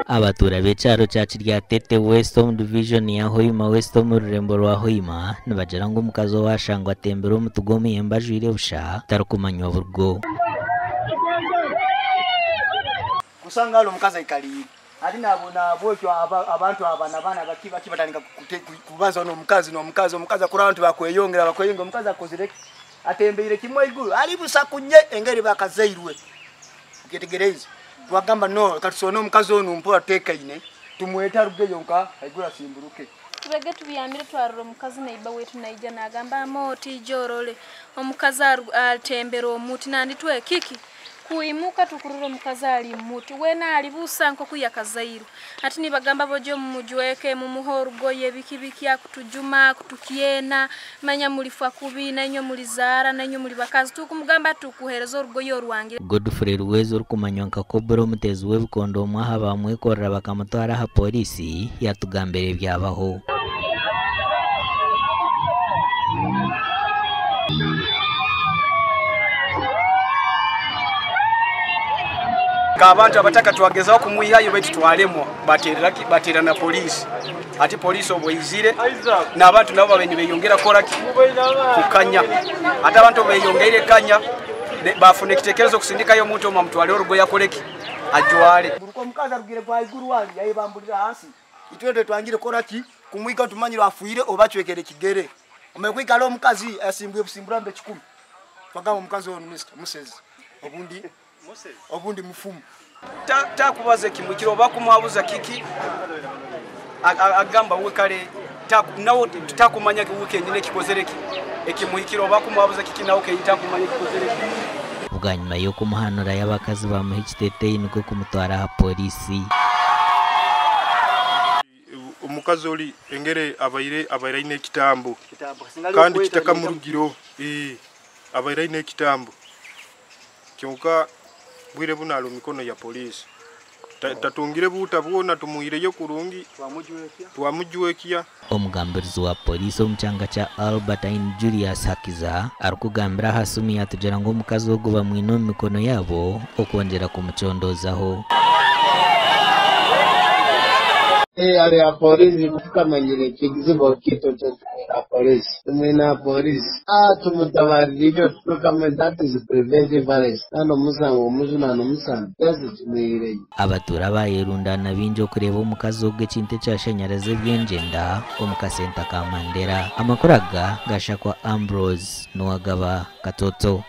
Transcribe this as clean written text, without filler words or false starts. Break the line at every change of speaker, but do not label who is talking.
Abatuura b'ekyaro kya Kiryatete West omu divijoni ya Hoima West omu rurembo rwa Hoima nibagira ngu omukazi owashangwa atembire omuti gw'omuyembe ajwaire busha tarikumanywa burugo.
Kusanga hali omukazi aikaliire ati nabona bwekyo abantu aba nabaana baki baki batandika kubaza n'omukazi n'omukazi omukazi akura abantu bakweyongera bakweyongera omukazi akozire atembeire kimwe iguru ali busa kunye engeri bakazairwe ukyetegereze twagamba no katusone omukazi onu mpora tekaine tumweta rugeyo nka aigura simburuke.
Tubege tubyamire twarura omukazi neiba wetu naija nagamba amoti jorole omukazi atembera omuti nandi twekiki kuimuka tukurura omukazi ali muti wena ali busa nkoku yakazairwe ati nibagamba bojo mumujweke mumuho orugoye biki biki akutujuma akutukyena manya mulifa kubi nanyo mulizara nanyo muli bakazi tukumugamba tukuhereza orugoye orwange.
Godfrey Ruwezo orikumanywa nka Kobra omutezi w'ebikondo omwe aha bamwekorera bakamutwara aha polisi yatugambira ebyabaho.
Abantu abataka twagezaho kumwihayo baitu twalemwa batera na polisi ati polisi obweizire n'abantu nabo babe nibeyongera koraki kukanya ate abantu beyongeire kanya bafune ekitekerezo kusindikayo omuntu omwe amutwale orugoye akoreki ajwale.
Buruko omukazi arugire kwa iguru wali yayibambulira hansi itwende twangire koraki kumwika tumanyire afuire oba chwekere kigere omekwikala omukazi asimbwe busimbura mbe 10 twagamba omukazi ono Mr. Musezi obundi mufumu
takubaza kimwikiro oba kumwabuza kiki agamba we kale nawo takumanya weekend nekikozereki ekimwikiro oba kumwabuza kiki nawo keyita kumanya kikozereki.
Bwanyuma y'okumuhanura y'abakazi bamuha ekiteteyi nikwo kumutwara aha polisi.
Omukazi oli engere abaire aine ekitambo kandi kitaka murugiro abaire aine ekitambo kyonka bwire bunalo mikono ya polisi tatungire buta bwona tumuireyo kurungi twamujwekia.
Omugambirizi wa polisi omu kyanga kya Albertine Julius Hakiza arikugambira aha simu yatugira ngu omukazi ogu bamwine omu mikono yabo okwongyera kumucondozaho.
Yale ya polisi tukamanyire kizibu kitu cha polisi tumwina polisi tumutabarire tukame that is preventive arrest nano musango muzuna no musango that's tumwire.
Abatura bayerundana bingi okureba omukazi ogu ekintu ekyashanyaraza ebyengyenda omu kasenta ka Mandera. Amakuru aga gashakwa Ambrose Nuwagaba Katoto.